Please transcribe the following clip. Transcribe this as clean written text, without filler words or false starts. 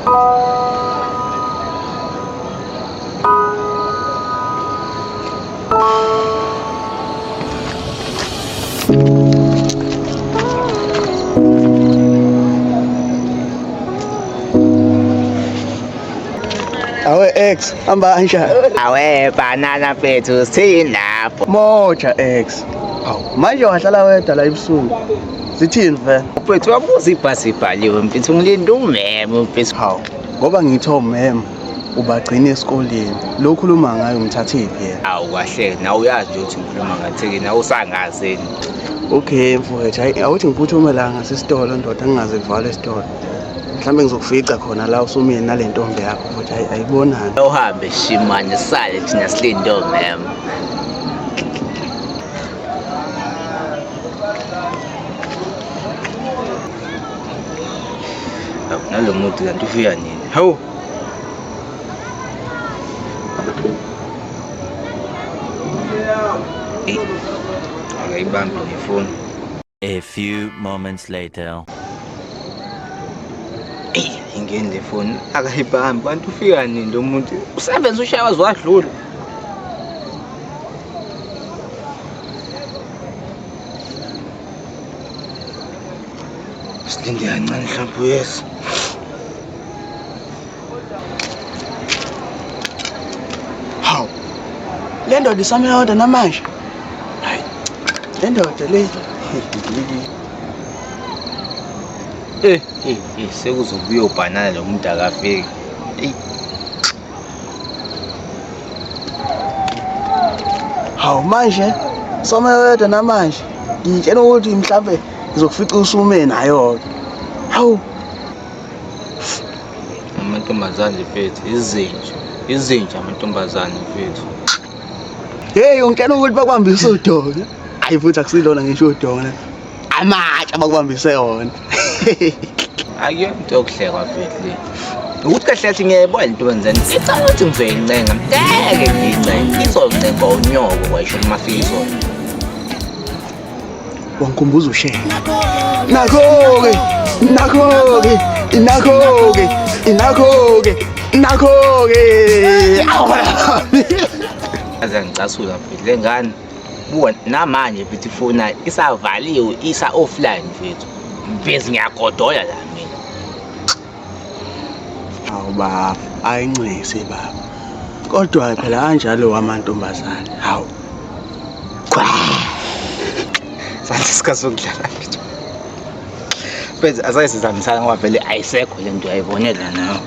Awe ex, hamba kanjani? Awe banana mfethu sithini lapho? Moja ex. Hawu, manje wahlala wedwa la ebusuku. Sithini vele? Mfethu wabuza ibhasi ibhaliwe mfethu ngilinde umemo mfethu. Hawu, ngoba ngithe umem ubagcina esikoleni. Lo khuluma ngayo umthathephi yena? Awu kahle nawe uyazi nje ukuthi ngikhuluma ngatheki nawe usangazini. Okay mfowethu, hayi awuthi ngiphuthume la ngasesitolo ndoda ngingaze kuvalwe esitolo. Mhlawumbe ngizokufica khona la usumile nale ntombi yakho futhi hayi ayibonani. Uhambe shimane sale thina silinde omem. Nalo muntu kanti ufika nini? Hawu. Eyi, akayibambi nefoni. A few moments later. Eyi, ingeni le foni akayibambi bantu ufika nini lo muntu usebenza ushaya waze wadlula. Silinde kancane mhlawumbe uyeza. Hawu. Le ndoda isameyodwa namanje. Hayi. Le ndoda le. Eh, eh, eh, sekuzobuya ubhanana lo muntu akafiki. Eyi. Hawu manje somewedwa namanje. Ngitshela ukuthi mhlambe ngizokufica usume nayo ke. Hawu. Amantombazane mfethu izinja. Izinja amantombazane mfethu. Hey ungitshela ukuthi bakubambise udonga. Hayi futhi akusilona ngisho udonga. Amatshe abakubambise wona. Akuyona into yokuhlekwa mfethu le. Ukuthi kahle kahle ngiyayibona into wenzeni. Ngicabanga ukuthi ngizoyincenga. Ngeke ngiyincenge. Izoncengwa unyoko kwayisho uma fika izolo. Wangikhumbuza uShenge. Nakho-ke, nakho-ke, nakho-ke, nakho-ke, nakho-ke. Awu Aze ngicasula mfethu le ngane. Buka namanje mfethu ifoni isavaliwe isa offline mfethu. Mfethu ngiyagodola la mina. Hawu baba, ayincese baba. Kodwa phela kanjalo wamantombazane. Hawu. Kwa. Sandla isikhathi sokudlala mfethu. Mfethu asaye sizambisana ngoba vele ayisekho le nto uyayibonela nawe.